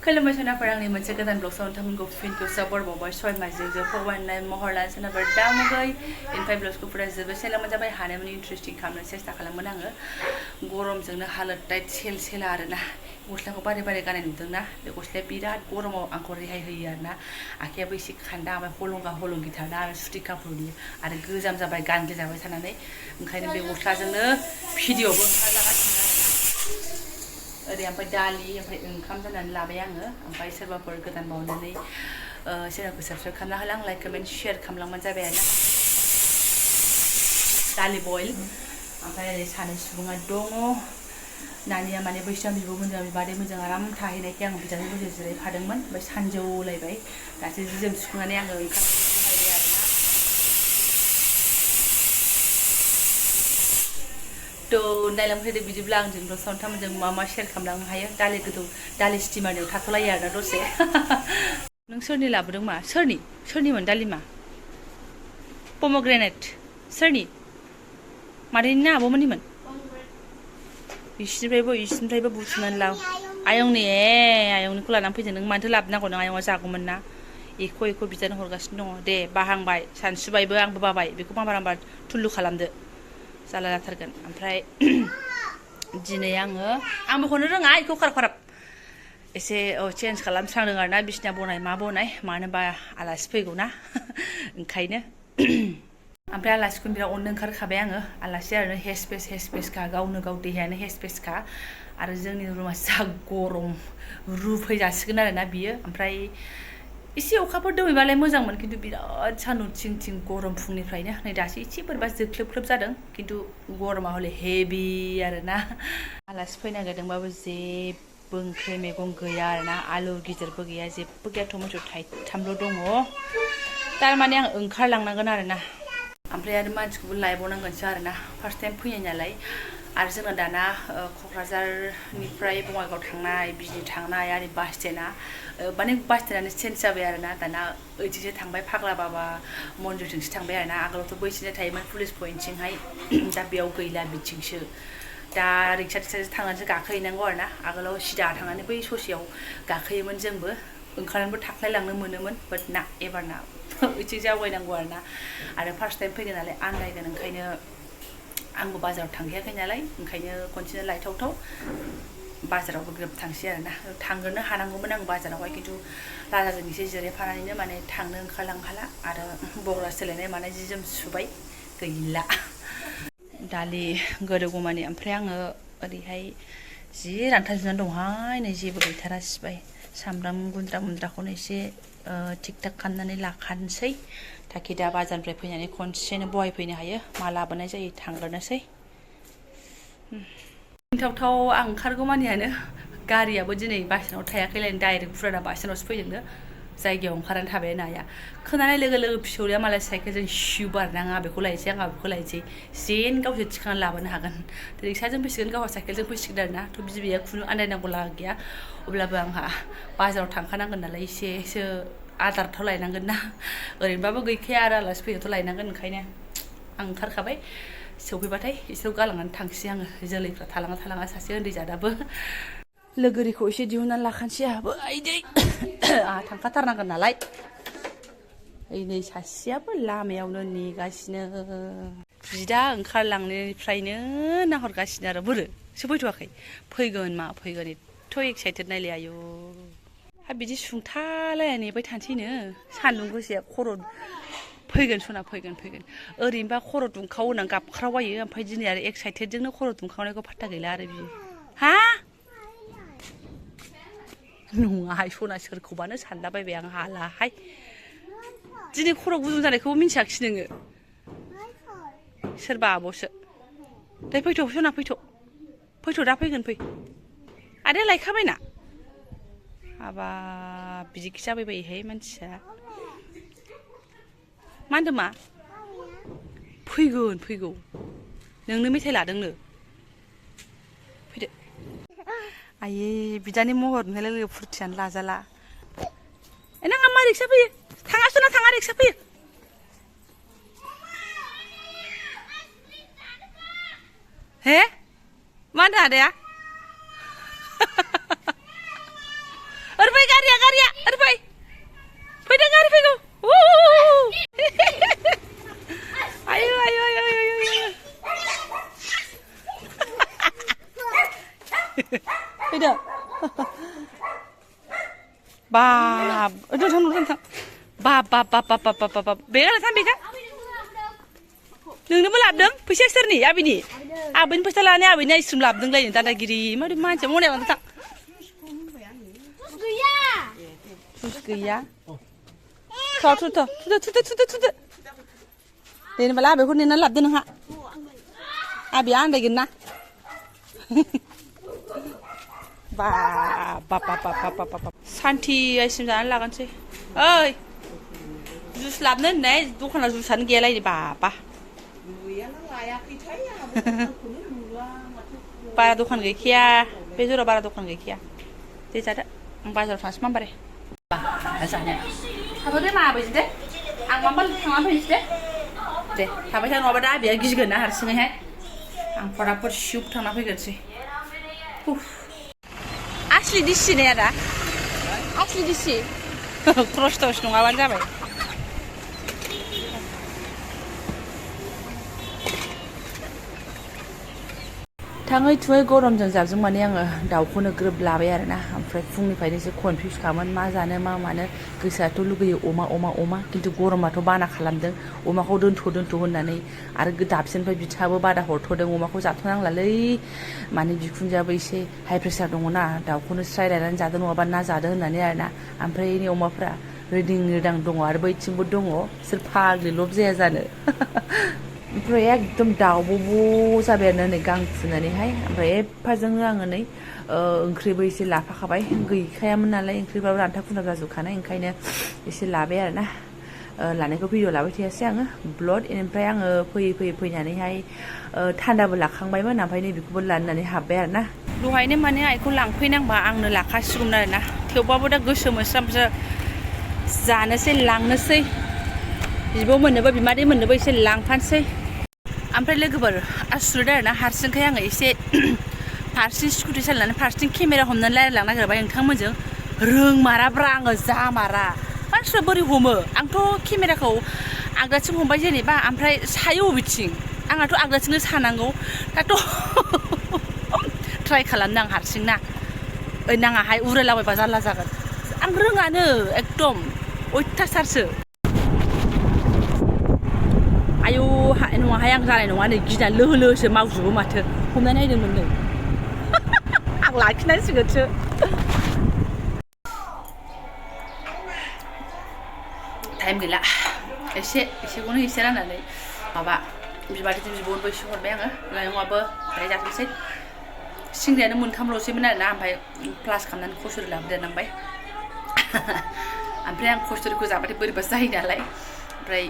खुलुमबाय सोनाफोर आंनि मोनसे गोदान ब्लग साव नोंथांमोनखौ फिनखौ साबर बावबाय सय मासजों फवाननाय महरलान सोनाफोर दामुगै इनफाय ब्लग्सखौ फुरा जोबोद सेलामोन जाबाय हानायमानि इन्ट्रेस्टिं खालामनो सेस्था खालामोन आङो गरमजोंनो हालोद टाइट सेल सेला आरोना गस्लाखौ बारे बारे गाननाय नुदोंना बे गस्लाया बिराद गरमाव आंखौ रेहाय होयो आरोना आखायाबो एसे खान्दा ओमफ्राय हलंगा हलंगिथारना आरो सुथि कापुरनि आरो गोजाम जाबाय गानग्लिजाबाय थानानै ओंखायनो बे गस्लाजोंनो भिडिअबो ओंखारलागासिनो ओरै ओमफ्राय दालि ओमफ्राय ओंखाम जानानै लाबाय आङो ओमफ्राय सोरबाफोर गोदान बावनानै चेनेलखौ साबस्क्राइब खालामना होलां लाइक कमेन्ट शेयार खालामलांबानो जाबाय आरोना दालि बयल ओमफ्राय ओरै सानै सुबुङा दङ नानिया माने बैसोआव बिब'मोनजों बिबादैमोनजों आराम थाहैनायखाय आं बिदाजों जिरायफादोंमोन ओमफ्राय सानजौलायबाय दासो जि जोम सुखांनानै आङो ओंखाम संबाय आरोना थ' नायलांफैदो बिदिब्ला आंजों सानथामजों मा मा शेयार खालामलांनो हायो दालि गोदौ दालि स्टिमारनियाव थाथ'लायो आरोना दसे नों सोरनि लाबोदों मा सोरनिमोन दालि मा पमग्रेनेट सोरनि मादैनि ना आब'मोननिमोन इसिनिफ्रायबो बुथुमनानै ला आयंनि आयंनिखौ लानानै फैदों नों मानोथो लाबोनांगौ नों आयंआ जागौमोन ना एख' बिदानो हरगासिनो दङ दे बाहांबाय सानसुबायबो आंबो बाबाय बेखौ बांबार थुल्लु खालामदो जाला जाथारगोन ओमफ्राय दिनै आंबो हरनो रोङा बेखौ खाराब एसे चेन्ज खालामस्रांदों आरोना बिसिना बनाय मा बनाय मानो होनबा आलासि फैगौ ना ओंखायनो ओमफ्राय आलासिखौ बिराद अननो ओंखारखाबाय आङो आलासिया ओरैनो हेसपेसखा गावनो गाव देहायानो हेसपेसखा आरो जोंनि रुमा जा गरम रुफैजासिगोन आरोना बियो ओमफ्राय एसे अखाफोर दोमैबालाय मोजांमोन खिन्थु बिराद सान्दुं थिं गरम फुंनिफ्रायनो नै दासो एसे बोरैबा जोख्लोब जादों खिन्थु गरमा हले हेभि आरोना आलासि फैनो नागिरदोंबाबो जेबो ओंख्रि मैगं गैया आरोना आलु गिदिरबो गैया जेबो गैया टमेट' थाइथामल' दङ थारमाने आं ओंखारलांनांगोन आरोना ओमफ्राय आरो मानसिखौबो लायबावनांगोनसो आरोना फार्स्ट टाइम फैनाय नालाय आरो जोंना दाना क'क्राझारनिफ्राय बङाइगाव थांनाय बिजनि थांनाय आरो बास स्टेन्डआ माने बास स्टेन्डआनो चेन्ज जाबाय आरोना दाना ओइथिंसो थांबाय फाग्ला बाबा मन्दिरथिंसो थांबाय आरोना आगोलावथ' बैथिंजाय थायोमोन पुलिस पइन्टथिंहाय दा बेयाव गैला बिथिंसो दा रिक्साजों थांनानैसो गाखोहैनांगौ आरोना आगोलाव सिदा थांनानै बै ससेयाव गाखोयोमोन जोंबो ओंखारनोबो थाख्लायलांनो मोनोमोन बाट ना एबारना ओइथिंसो आवगायनांगौ आरो फार्स्ट टाइम फैगोन नालाय आन्दायगोन ओंखायनो आंबो बाजाराव थांखायाखै नालाय ओंखायनो खनसेनो लायथावथाव बाजारावबो ग्रोब थांसै आरोना थांग्रोनो हानांगौमोन आं बाजारावहाय खिन्थु राजाजों एसे जिरायफानानैनो माने थांनो ओंखारलांखाला आरो बग्रा सोलायनाय मानाय जि जोम सुबाय गैला दालि गोदौगौमानि ओमफ्राय आङो ओरैहाय जि रानथाबजोबनानै दंहाय नै जेबो गैथारा सिबाय सामब्राम गुन्द्राखौनो एसे थिक थाक खालामनानै लाखानोसै ताकि दा बाजारनिफ्राय फैनानै खनसेनो बहायफैनो हायो मा लाबोनाय जायो थांग्रोनोसै थाव आं ओंखारगौमानियानो गारियाबो दिनै बासनाव थायाखैलायनो डाइरेक्ट फुराना बासनावसो फैदोंनो जायगायाव ओंखारनानै थाबाय नाया खोनानाय लोगो लोगो फिसौरिया मालाय साइकेलजों सिउ बारनाङा बेखौ लायसै आंहा बेखौ लायसै जेन गावसोर थिखांनानै लाबोनो हागोन रिक्साजों फैसिगोन गावहा साइकेलजों फैसिगोन आरोना थ' बिबैया खुनु आन्दायनांगौ लागा गैया अब्लाबो आंहा बाजाराव थांखानांगोन नालाय एसेसो आदारथ' लायनांगोन ना ओरैनोबाबो गैखाया आरो आलासि फैनायावथ' लायनांगोन ओंखायनो आं ओंखारखाबाय सौफैबाथाय एसेयाव गालांनानै थांसै आङो जोलैफ्रा थालाङा सासे उन्दै जादाबो लोगोरिखौ एसे दिहुननानै लाखानोसै आंहाबो आइदै आंहा थांखाथारनांगोन नालाय ओइ नै सासेयाबो लामायावनो नेगासिनो बिदा ओंखारलांनायनिफ्रायनो नाहरगासिनो आरो बोरो सफैथ'वाखै फैगोन एथ' एक्साइटेड नायलाय आयु हा बिदि सुंथालाया नेबाय थानोसैनो सान्दुं गोसाया खर' फैगोन सना फैगोन ओरैनोबा खर' दुंखाव होनानै गाबख्रावबायो ओमफ्राय दिनै आरो एक्साइटेडजोंनो खर' दुंखावनायखौ फात्ता गैला आरो बियो हा नङाहाय सना सोरखौबानो सानलाबायबाय आं हालाहाय दिनै खर' गुदुं जानायखौबो मिन्थियाखिसै नोङो सोरबा आब'सो दे फैथ' सना फैथ' दा फैगोन फै आदाया लायखाबायना हाबा बिदिखि जाबायबायोहाय मानसिया मा होनदों मा फैगौ नोंनो मेथाइ लादोंनो फैदो आयै बिदानि महर नुनाय लोगो फुरथियानो लाजाला नोंहा मा रिक्सा फैयो थाङा रिक्सा फैयो हे मा होनदों आदाया ओरै गारिया ओरै फै फैदों गारि फैगौ आयु आयु आयु आयु फैदो बाब दोनथां बाब बाब बाब बाब बाब बाब बाब बेगा थां बेगा नोंनोबो लाबोदों फैसा सोरनि आबैनि आबैनि फैसा लानानै आबैनि आइसक्रिम लाबोदोंलायनो दादागिरि मारै मानसिया मनायाव थां जुस गैया थुदो दे होनबालाय आबैखौ नेनानै लाबोदो नोंहा आबैया आन्दायगोन ना बाब बाब बाब बाब बाब बाब सान्थि आइसक्रिम जानानै लागोनसै ओइ जुस लाबोनो होननाय दखानाव जुसानो गैयालायनो बाबा बारा दखान गैखाया बे जराव बारा दखान गैखाया दे जादो आं बाजाराव थांसै माबारै जानो थाथ'दे माबायदि दे आं माबा थांनानै फैनोसै दे थाबाय था नङाबा दा आबैया गिगोन ना हारसिङैहाय आं फटाफट सिउप थांना फैगोनसै आसलि दिसि ने आदा आसलि दिसि क्रस टस नङाबानो जाबाय थाङै थुङै गरमजों जाबजों माने आङो दाउखौनो ग्रोब लाबाय आरोना ओमफ्राय फुंनिफ्रायनो एसे कनफिउस खामोन मा जानो मा मानो गोसोआथ' लुगैयो अमा खिन्थु गरमाथ' बाना खालामदों अमाखौ दोनथ' होननानै आरो दाबसेनिफ्राय बिथाङाबो बादा हरथ'दों अमाखौ जाथ'नांलालै माने बिखुनजोआबो एसे हाइ प्रेसार दङना दाउखौनो स्राय रायनानै जादो नङाबा ना जादो होननानै आरोना ओमफ्राय नै अमाफ्रा रिदिं दङ आरो बैथिंबो दङ सोर फाग्लि लब जाया जानो ओमफ्राय एकदम दाउब' जाबाय आरो नै गां फुनानैहाय ओमफ्राय एफाजोंनो आङो नै ओंख्रिबो एसे लाफाखाबाय गैखायामोन नालाय ओंख्रिफ्राबो रानथा खुन्था जाजोबखानाय ओंखायनो एसे लाबाय आरोना लानायखौ भिडिअ लाबाय थायासै आङो ब्लड ओमफ्राय आङो फैनानैहाय थान्दाबो लाखांबायमोन ओमफ्राय नै बेखौबो लानानै हाबबाय आरोना दहायनो माने आइखौ लांफैनांबा आंनो लाखासिगौमोन आरोना थेवबाबो दा गोसो मोनस्रामसो जानोसै लांनोसै बिब' मोननोबो बिमादै मोननोबो एसे लांफानोसै ओमफ्राय लोगोफोर आसुरिद आरोना हारसिंखाय आङो एसे फारसेथिं स्कुटि सालायनानै फारसेथिं केमेरा हमनानै रायलायलांनो नागिरबाय नोंथांमोनजों रोंमाराब्रा आङो जामारा मानसिफ्रा बोरै हमो आंथ' केमेराखौ आगदाथिं हमबाय जेनेबा ओमफ्राय सायो बबेथिं आंहाथ' आगदाथिंनो सानांगौ दाथ' ट्राइ खालामनो आं हारसिं ना ओइ नाङाहाय उरायलाबायबा जारला जागोन आं रोङानो एकदम अयथासारसो आयौ नङाहाय आं जानाय नङा नै गिना लोहो लोहोसो मावजोबो माथो हमनानै नायदोंमोन नै आं लाखिनांसिगोनसो टाइम गैला एसेखौनो एसे राननानै माबा बिबादिजों बिब'नोबो एसे हरबाय आङो लायङाबो दायो जाथोंसै सिंग्रायानो मोनथामल'सैमोन आरोना ओमफ्राय प्लास खालामनानै खसुरि लाबोदेरनांबाय ओमफ्राय आं खसुरिखौ जाबाथाय बोरैबासो जायो नालाय ओमफ्राय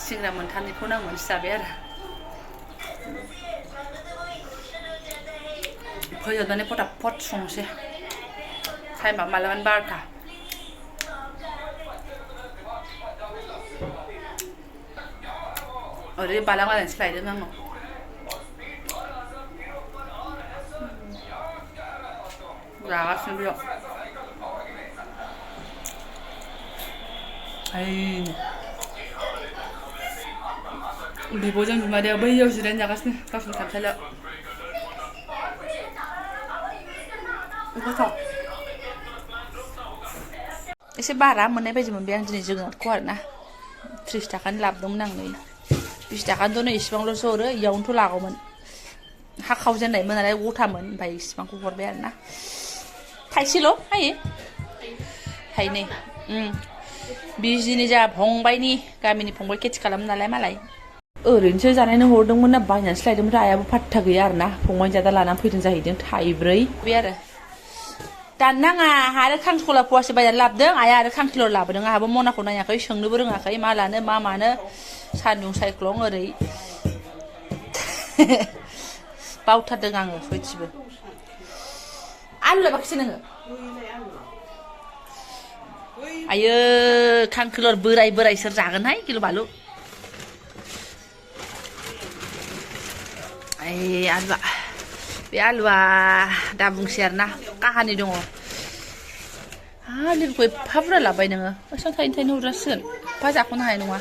सिंग्रा मोनथामनिखौनो आं मोनसे जाबाय आरो फोजोबनानै फटाफट संसै टाइमा मालाबानो 12टा ओरै बालांलायनानैसो लायदों आंनाव जागासिनो बेयाव बिब'जों बिमादैया बैयाव जिरायना जागासिनो गावसिनि खामसालियाव गोथाव एसे बारा मोननाय बायदि मोनबाय आं दिनै जोगोनारखौ आरोना 30 थाखानि लाबोदोंमोन आं नै 20 थाखानिथ' नै इसिबांल'सो हरो इयावनोथ' लागौमोन हा खावजेननायमोन नालाय गथामोन ओमफ्राय इसिबांखौ हरबाय आरोना थाइसेल' हायो थाइनै बिजनि जा फंबायनि गामिनि फंबाय खेथि खालामो नालाय मालाय ओरैनोसो जानायनो हरदोंमोन ना बायनानैसो लायदोंमोन आइयाबो फात्ता गैया आरोना फंबायनि जादा लानानै फैदों जाहैदों थाइब्रै बे आरो दाननाङा आरो खांख्रिखला फवासे बायनानै लाबोदों आइया आरो खांख्रिखला लाबोदों आंहाबो मनाखौ नायाखै सोंनोबो रोङाखै मा लानो मा मानो सान्दुं सायख्लं ओरै बावथारदों आङो सयथिबो आलु लाबाखिसै नोङो आयो खांख्रिखला बोराय सोर जागोनहाय गिलु बालु आलुआ बे आलुआ दा बुंसै आरोना काहानि दङ लिरखौ एफा बुरजा लाबाय नोङो बेसेबां थाइनै थाइनै हरजासिगोन एफा जाख'नो हानाय नङा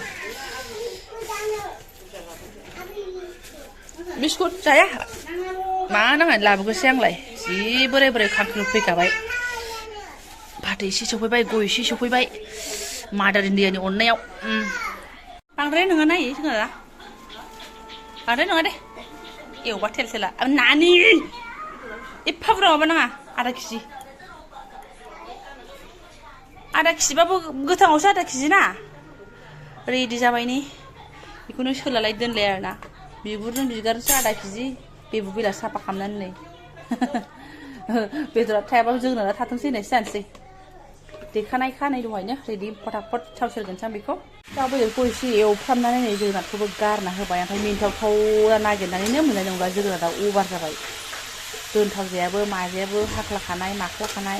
बिस्कुट जाया मा नाङा लाबोगोसै आंलाय जि बोराय बोराय खांख्रिब फैखाबाय फाथै एसे सफैबाय गय एसे सफैबाय मादार इण्डियानि अननायाव बांद्राय नङा नायै जोङो बांद्राय नङा दे एवबा थेल थेला नानि एफा बुरजा माबा नाङा आधा केजिबाबो गोथाङावसो आधा केजि ना रेडि जाबाय नै बेखौनो सोलालाय दोनलाय आरोना बिगुरजों बिगारसो आधा केजि बेबु बेला साफा खालामनानै नै बेदरा थायाबाबो जोगोनारा थाथोंसै होननायसो जानोसै देखानायखा नै दहायनो रेडि फटाफट थाव सेरगोनसै आं बेखौ दाउ बेदरखौ एसे एवफ्रामनानै नै जोगोनारखौबो गारना होबाय ओमफ्राय मिन्थावथाव नागिरनानैनो मोननाय नंला जोगोनारा अभार जाबाय दोनथावजायाबो माजायाबो हाख्लाखानाय माख्लाखानाय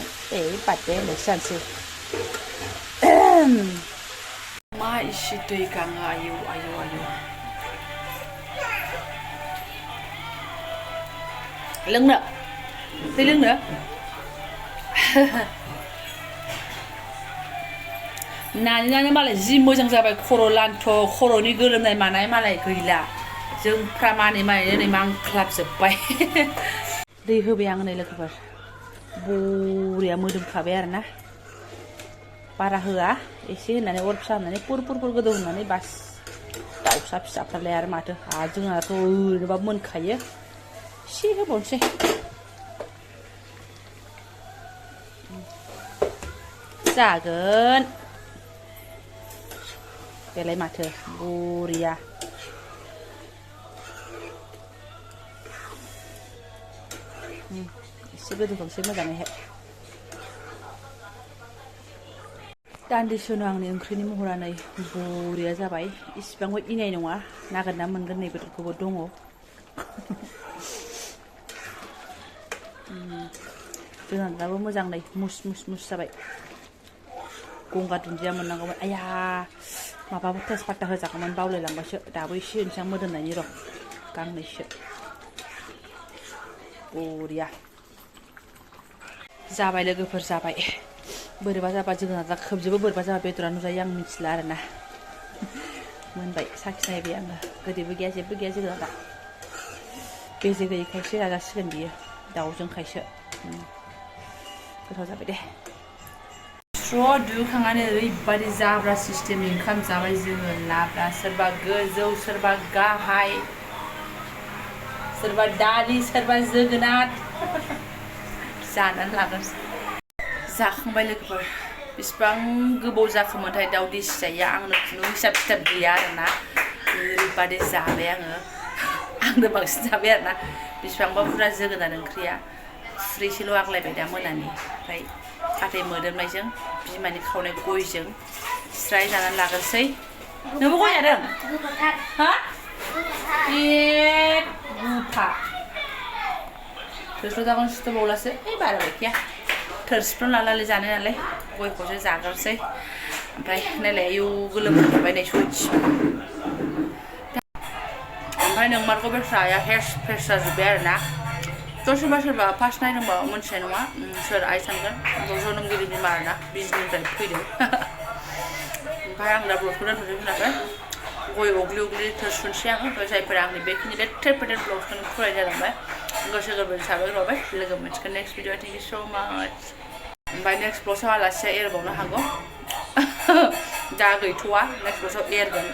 बाददे होननायसो जानोसै मा इसे दै गाङो आयौ आयौ आयौ लोंनो दै लोंनो नानिनानो मालाय जि मोजां जाबाय खर' लान्थ' खर'नि गोलोमनाय मानाय मालाय गैला जोंफ्रा मानै नै मांख्लाबजोब्बाय दै होबाय आं नै लोगोफोर बरिया मोदोमखाबाय आरोना बारा होआ एसे होनानै अर फिसा होनानै पुर गोदौ होनानै बास दाउसा फिसाफ्रालाय आरो माथो जोंनाथ' ओरैनोबाबो मोनखायो एसे होबावनोसै जागोन बेलाय माथो बरिया एसे गोदौथोंसै मोजाङैहाय दान्दिसे उनाव आंनि ओंख्रिनि महरा नै बरिया जाबाय इसिबांबो इनाय नङा नागिरना मोनगोन नै बेदरखौबो दङ जोगोनाराबो मोजां नै मुस जाबाय गंगार दुन्दिया मोननांगौमोन आया माबाबो तेजपाता होजागौमोन बावलायलांबायसो दाबो एसे होनोसै आं मोदोमनायनि र' गांनैसो बरिया जाबाय लोगोफोर जाबाय बोरैबा जाबा जोगोनारा खोबजोबो बोरैबा जाबा बेदरा नुजायो आं मिथिला आरोना मोनबाय साखिनायबाय आङो गोदैबो गैया जेबो गैया जोगोनारा बेजे गैयैखायसो जाजासिगोन बियो दाउजोंखायसो गोथाव जाबाय दे स्र' दुखांनानै ओरैबादि जाब्रा सिस्टेमनि ओंखाम जाबाय जोङो लाब्रा सोरबा गोजौ सोरबा गाहाय सोरबा दालि सोरबा जोगोनार जानानै लागोन जाखांबाय लोगोफोर बिसिबां गोबाव जाखोमोनथाय दाउ देसि जाया आंनो खुनु हिसाब खिथाब गैया आरोना ओरैबादि जाबाय आंनो बांसिन जाबाय आरोना बिसिबांबा बुरजा जोगोनार ओंख्रिया खुरैसेल' आग्लायबाय दा मोनानि ओमफ्राय फाथै मोदोमनायजों बिमानि खावनाय गयजों स्राय जानानै लागोनसै नोंबो गय जादों हा ए गुफा थोरसिल' जागोन सुथबावलासो बारा गैखाया थोरसिफ्राव लालाय जानाय नालाय गयखौसो जाग्रोसै ओमफ्राय नायलाय आयौ गोलोमफैबाय नै सयथि ओमफ्राय नोंमारगौ बेस्राया फेस जाजोब्बाय आरोना सोरबा फार्स्ट नायदोंबा मोनथिनाय नङा सोर आइ सानगोन जोनोमगिरि बिमा आरोना बिजनिनिफ्राय फैदों ओमफ्राय आं दा ब्लगखौ दोनथ'सै होनाखै गय अग्लि थोरसुनसै आङो ओमफ्राय जायफोरा आंनि बेखिनि लेथेर फेथेर ब्लगखौनो फराय जालांबाय गोसो गोरबोनि साबायखर बावबाय लोगो मोनसिगोन नेक्स्ट भिडिअ थेंक इउ स' माच ओमफ्राय नेक्स्ट ब्लगआव आलासिया एरबावनो हागौ दा गैथ'वा नेक्स्ट ब्लगआव एरगोन